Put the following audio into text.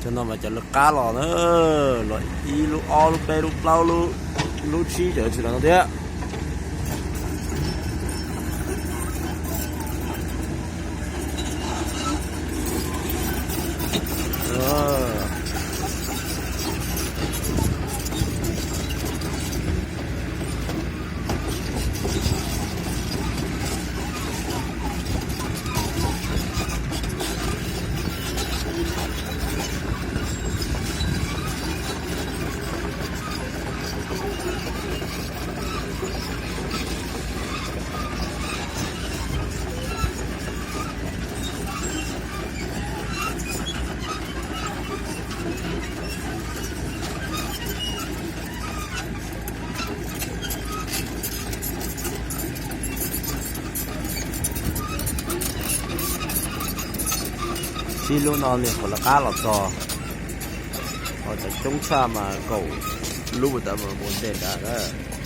Cov no mas cov lawv qab los na, los ib lub ob lub peb lub plaub lub, lub tsib cov tsis los no thiab. Tsib lub no nws qhuav lawv qab los txog, ho cov coob tshaj mas kaum lub tas mus ntes nrad lawm.